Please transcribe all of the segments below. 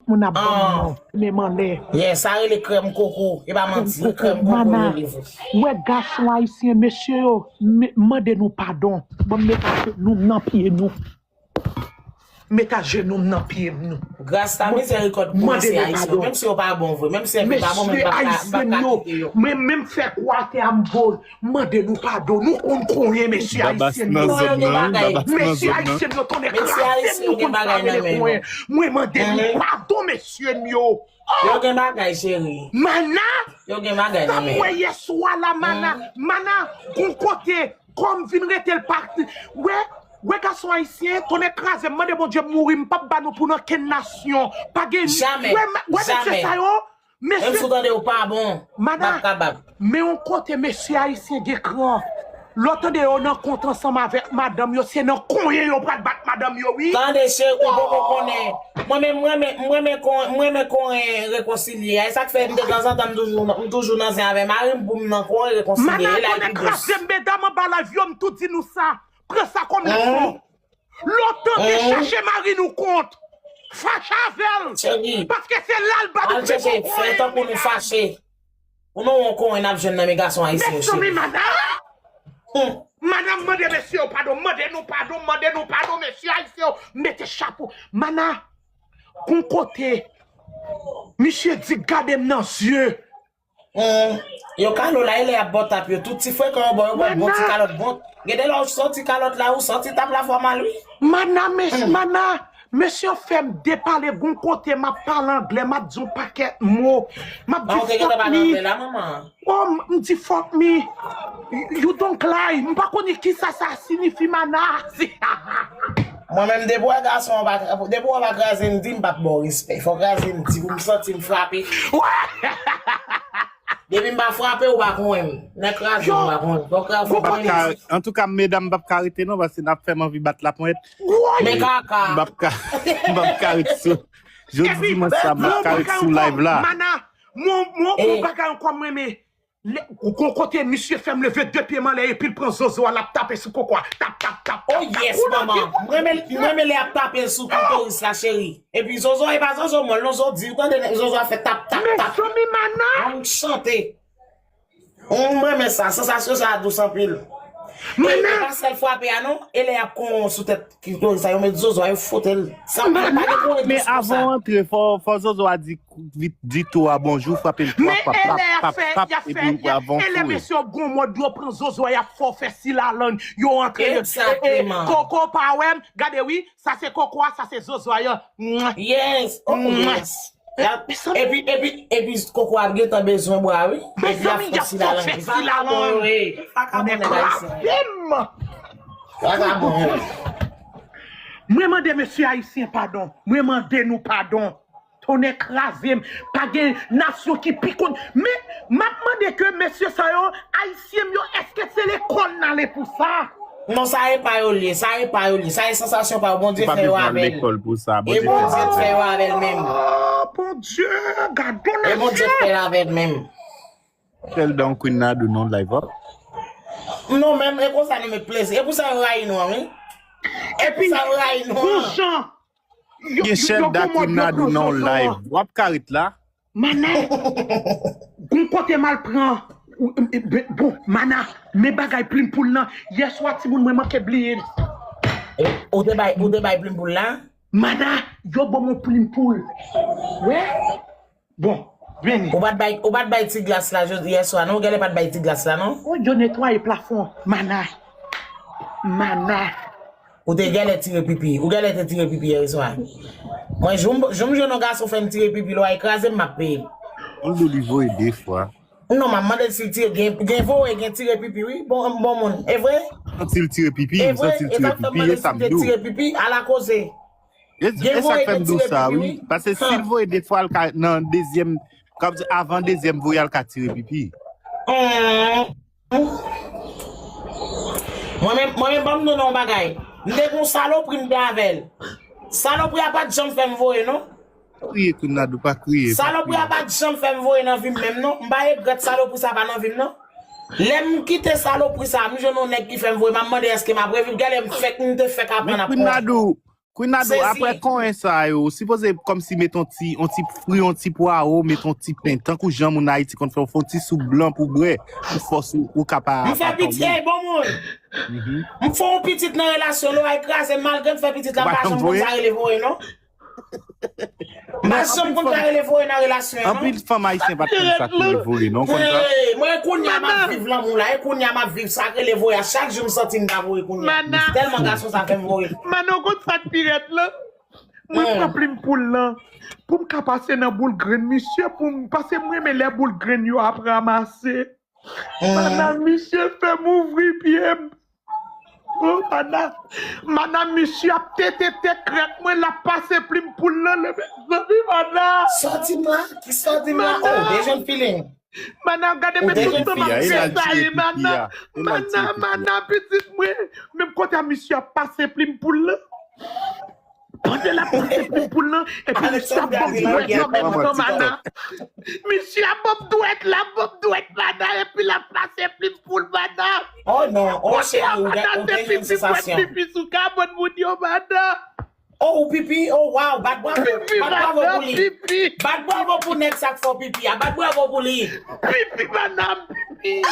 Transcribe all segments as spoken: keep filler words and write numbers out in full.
moun ap ban m non. Men m anlè. Yeah, sa rele krèm koko. E pa manti, krèm koko yo rele vre. Ou wè gason ayisyen, mesye yo, m mande nou padon. Ban m met ajenou m nan pye nou. Met ajenou m nan pye nou. Gras a mizèrikòd pou mesye ayisyen yo. Menm si yo pa bon vre, menm si yo pa bon, men m p ap ka kite yo. Mwen menm fè kwa atè a m bo l. M mande nou padon. Nou konn konyen mesye ayisyen yo. Mesye ayisyen yo, tonnè kraze m, nou konn sa rele konyen. Mwen mande nou padon, mesye m yo. Yo gen bagay, cheri. Mana! Yo gen bagay nan men. Sa m wè yè swa la, Mana. Mana, gon kote, kòm vin rete l pa. Wè, wè gason ayisyen, tonnè kraze m, mande Bondye m mouri, m p ap ba nou pou nan kenn nasyon. Pa gen. Jamè. Wè, wè mesye sa yo. Menm si w tande w pa bon, m p ap kapab. Men yon kote mesye ayisyen gen kran. Lè w tande yo nan kont ansanm avèk madanm yo, se nan konyen yo pral bat madanm yo, wi. Tande, cheri, ou poko konnen. Mwen menm, mwen renmen, mwen renmen konyen rekonsilye. E sa k fè m de tanzantan, m toujou, m toujou nan zen avè mari m pou m nan konyen rekonsilye. E la l pi dous. Mana, tonnè kraze m, medam anba live yo, m tou di nou sa. Pran sa kòm leson. Lè w tande chache mari nou kont, fache avè l. Paske se la l ba nou pi bon konyen. Fè tankou nou fache. Pou nou wè yon konyen n ap jwenn nan men gason ayisyen yo, cheri. Mezanmi, Mana! Mana, m mande mesye yo padon, m mande nou padon, m mande nou padon, mesye ayisyen yo, mete chapo. Mana, gon kote, misye di gade m nan zye. Yo kale w la, e lè y ap ba w tap yo, tout ti frekan yo ba w, yo ba w bon ti kalòt, bon. Gen de lè w sòti kalòt la, ou sòti tap la fè w mal, wi. Mana, mes, mana, mesye yo fè m depale, gon kote m ap pale anglè, m ap di yon pakèt mo. M ap di fuck me. Oh, m di fuck me. You don't lie. M pa konnen kisa sa siyifi, mana. Mwen menm, depi w wè gason an pa, depi w wè w pa kraze m, di m p ap ba w respè. Fò w kraze m, di pou m santi m frape. Depi m pa frape, ou pa konyen m. Lè kraze m, ou pa konyen m. Fò w kraze m. Antouka, medam, m p ap ka rete non, paske n ap fè m anvi bat laponyèt. Men kaka. M p ap ka, m p ap ka rete sou, jodi dimanch sa, m p ap ka rete sou live la. Mana, mwen, mwen, mwen bagay ankò mwen, men Lè, gon kote misye fè m leve de pye m anlè epi l pran zozo a, l ap tape sou koko a. Tap, tap, tap, tap. Oh yes, manman. M renmen, m renmen lè y ap tape l sou klitoris la, cheri. Epi zozo a, e pa zozo mòl, non, zozo di, ou tande, zozo a fè tap, tap, tap. Mezanmi, Mana. An chante. M renmen sa, sansasyon sa a dous anpil. Mana. E pa sèl frape a, non, e lè y ap konyen w sou tèt klitoris la, yo met zozo a, yo fwote l. Sa pa gen konyen dous konsa. Men avan w antre, fò, fò zozo a di di tou a bonjou, frape l twa fwa, pap, pap, pap, epi w ap foure. E lè mesye yo gon mòd yo pran zozo a, y ap fè w fè silalang, yo antre, yo, koko pa wè m, gade wi, sa se koko a, sa se zozo a, yo. Yes, oh yes. Epi, epi, epi koko a ap gentan bezwen bwa wi. Epi y ap fè w silalang. Vagabon, wi. Vagabon nèg ayisyen. Vagabon, wi. Mwen mande mesye ayisyen padon. Mwen mande nou padon. Tonnè kraze m. Pa gen nasyon ki pi konn. Men, m ap mande ke mesye sa yo, ayisyen m yo, èske se lekòl n ale pou sa? Non, sa e pa yo l ye, sa e pa yo l ye. Sa e sansasyon pa yo. Bondye fè yo avè l. E Bondye k fè yo avè l menm. Oh, Bondye, gad on nèg. E Bondye k fè yo avè l menm. Tèl dan Queen Nadou non live up. Non, menm, e konsa nou met plezi. E pou sa yo rayi nou an, wi. E pou sa yo rayi nou an. Gen chèf da Queen Nadou nan yon live. W ap ka ret la. Mana, gon kote m al pran. Bon, Mana, men bagay plim poul nan. Yèswa, timoun, mwen manke bliye l. Ou te bay, ou te bay plim poul la? Mana, yo ban m yon plim poul. Wè? Bon, vini. Ou pa t bay, ou pa t bay ti glas la jodi yèswa, non? Ou genlè pa t bay ti glas la, non? Oh, yo netwaye plafon. Mana. Mana. Ou te genlè tire pipi. Ou genlè te tire pipi yèswa. Mwen, jou m, jou m jwenn yon gason fè m tire pipi, lwa e kraze m, m ap peye l. Yon dou li voye de fwa. Non, m ap mande l si l tire, gen, gen voye, gen tire pipi, wi. Bon, bon moun. E vre? Santi l tire pipi, m santi l tire pipi, e sa m di w. Tire pipi, ala koze. E sa k fè m di w sa, wi. Paske si l voye de fwa, l ka nan dezyèm, kòmsi avan dezyèm voye a, l ka tire pipi. Mwen menm, mwen menm, ban m nou nan yon bagay. M te gen yon salopri, m te avè l. Salopri a pa t janm fè m voye, non. Pa kriye, Queen Nadou, pa kriye. Salopri a pa t janm fè m voye nan vi m menm, non. M pa regrèt salopri sa pa nan vi m, non. Lè m kite salopri sa, m jwenn yon nèg ki fè m voye, m ap mande èske m ap reviv. Genlè m fèk, m te fèk aprann ap konn. Queen Nadou, apre konyen sa yo, ou sipoze kòmsi met yon ti, yon ti fri, yon ti pwawo, met yon ti pen. Tankou jan moun Ayiti konn fè, ou fè yon ti soup blan pou bwè, pou fòs ou, ou ka pa, m fè pa pitit, ey, bon moun. M fè yon pitit nan relasyon, lwa ekraze m, malgre m fè pitit la, m pa janm konn sa rele voye, non. M pa janm konn sa rele voye nan relasyon, non. Anpil fanm ayisyen pa t konn sa k rele voye, non, ou konn sa? Hey, mwen, kounye a, m ap viv lanmou la, e kounye a, m ap viv sa k rele voye a. Chak jou, m santi m ta voye kounye a. Tèlman gason sa fè m voye. Mana, ou konn sa k pi rèd lan? Mwen pran plim poul lan pou m ka pase nan boul grenn misye, pou m, paske m renmen lè boul grenn yo ap ranmase. Mana, misye fè m ouvri pye m. Oh, mana, mana, misye ap tete tè krèk mwen, l ap pase plim poul lan, le mezanmi, mana. Sòti m la, ki sòti m la. Oh, de jèn feeling. Mana, gade men tout tan m ap fè sa ye, mana. Mana, mana, pitit mwen. Menm kote a misye ap pase plim poul lan. Pandan l ap pase plim poul lan, epi misye ap ban m dwèt nan menm tan, mana. Misye ap ban m dwèt, l ap ban m dwèt, mana, epi l ap pase plim poul, mana. Oh non, oh cheri, ou gen, ou gen yon sansasyon. Pipi sou kabòn moun yo, mana. Oh, ou pipi, oh wow, bat bravo, bat bravo pou li. Bat bravo pou nèg sa k fè w pipi a, bat bravo pou li. Pipi, mana, pipi.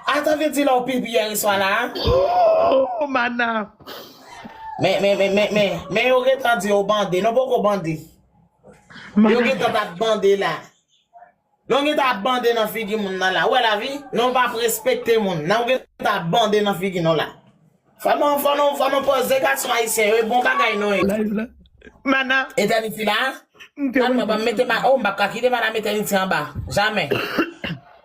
A, sa vle di lè w pipi yè swa la, a? Oh, mana. Men, men, men, men, men, men yo gentan di yo bande. Non, poko bande. Yo gentan t ap bande la. Yo gentan ap bande nan figi moun nan la. Ou wè lavi? Non, w p ap respekte moun. Nan, yo gentan ap bande nan figi nou la. Fò nou, fò nou, fò nou poze gason ayisyen yo. E bon bagay nou ye. Live la. Mana. Etèniti la? Tann mwen, ban m mete ma, oh, m p ap ka kite madanm Etèniti anba. Jamè.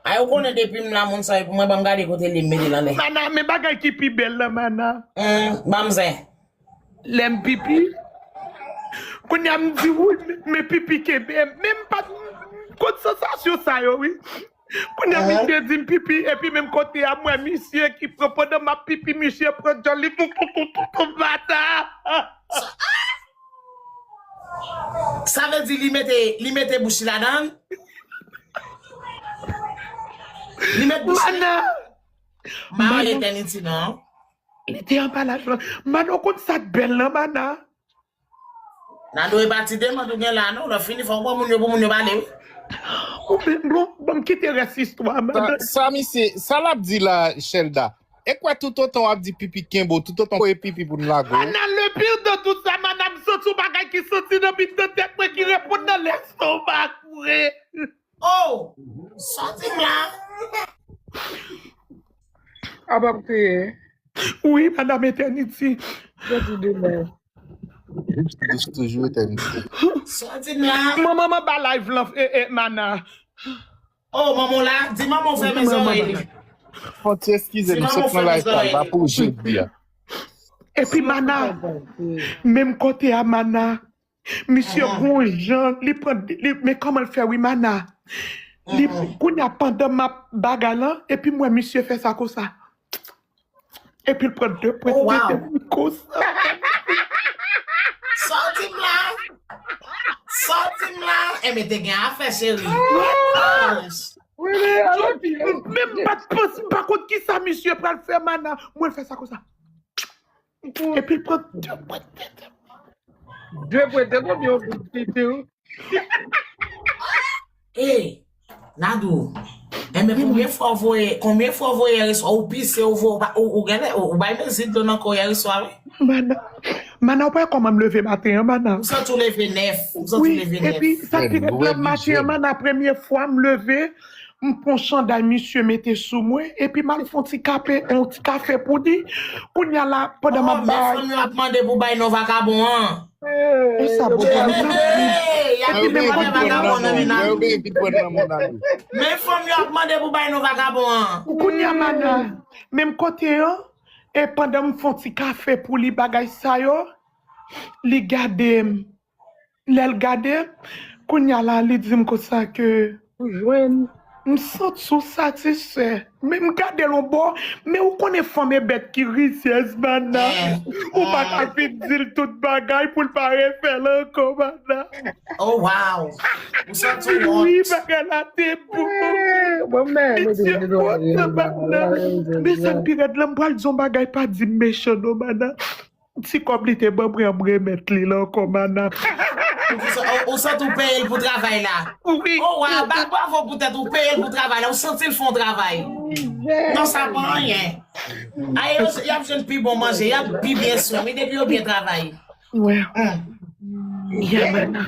Ay, ou konnen depi m la, moun sa yo pou mwen, ban m gade kote li, m mete l anlè. Mana, men bagay ki pi bèl la, mana. Hum, ban m zen. Lè m pipi. Kounye a m di, wi, men pipi kenbe m. Men m pa t konn sansasyon sa yo, wi. Kounye a misye di m pipi, epi menm kote a, m wè misye ki pran, pandan m ap pipi, misye pran djòl li, tou, tou, tou, tou, tou, bata. Sa vle di li mete, li mete bouch li ladan l? Li met bouch li? Mana! Mare Etèniti non. Li te anba laj lan. Mana, ou konn sa k bèl lan, mana? Nan dwe pati de mand ou gen la, non? Lè fini, fò w pran moun yo pou moun yo pale, wi. Ou menm, bon, bon, m kite rès istwa, mana. Sa, sa misye, sa l ap di la, Shelda? E kwè toutotan w ap di pipi kenbe w, toutotan w voye pipi pou n lage w. Mana, le pire de tout sa, mana, m santi yon bagay ki soti nan mitan tèt mwen ki reponn nan lestomak mwen. Oh! Sòti m la! Apa m te ye? Wi, madanm Etèniti. Sòti demen. Jis toujou Etèniti. Sòti m la! Manman m anba live lan, e, e, mana. Oh, manman w la? Di manman w fèmen zòrèy li. Fò ti eskize nou, sot nan live la, pa pou jodi a. Epi mana, menm kote a mana, misye gon jan, li pran, li, men kòman l fè wi mana. Li, kounye a pandan m ap bagay lan, epi m wè misye fè sa konsa. Epi l pran de pwent tete m konsa. Sòti m la! Sòti m la! Enben te gen afè, cheri. Menm m pa t panse, m pa konn kisa misye pral fè mana. Mwen l fè sa konsa. Epi l pran de pwent tete m. De pwent tete konbyen yon bout tete w? Ey, Nadou. Enben konbyen fwa w voye, konbyen fwa w voye yè swa, ou pise, ou vo, ou, ou genlè, ou, ou bay mezi dlo nan kò w yè swa, wi. Mana, mana, ou pa wè kòman m leve maten an, mana? Ou santi w leve nèf, ou santi w leve nèf. Wi, epi sa ki pi rèd lan, maten an, mana, premye fwa m leve, m pran chanday misye mete sou mwen, epi m al fè yon ti kape, yon ti kafe pou li. Kounye a la, pandan m ap bay. Oh, men fanm yo ap mande pou bay non vakabon an. E sa bon pou nou. Epi menm kote an. Men fanm yo ap mande pou bay non vakabon an. Kounye a mana, menm kote an, e pandan m fè yon ti kafe pou li bagay sa yo, li gade m. Lè l gade m, kounye a la, li di m konsa ke ou jwenn. M santi w satisfè. Men m gade l yon bò, men ou konnen fanm e bèt ki rizyèz, mana. Ou pa ka vin di l tout bagay pou l pa refè l ankò, mana. Oh, wow! Ou santi w wont? Wi, bagay la te bon. Misye kontan, mana. Men sa k pi rèd lan, m pral di yon bagay, pa di m mechan non, mana. Ti kòb li te ban mwen, m remèt li l ankò, mana. Ou, ou santi ou peye l pou travay la. Wi. Oh, wa, ba bravo poutèt ou peye l pou travay la. Ou santi l fè yon travay. Non, sa pa anyen. Aye, yo, y ap jwenn pi bon manje, y ap pi byen swen, men depi yo byen travay. Wè. Hum. Ya, mana.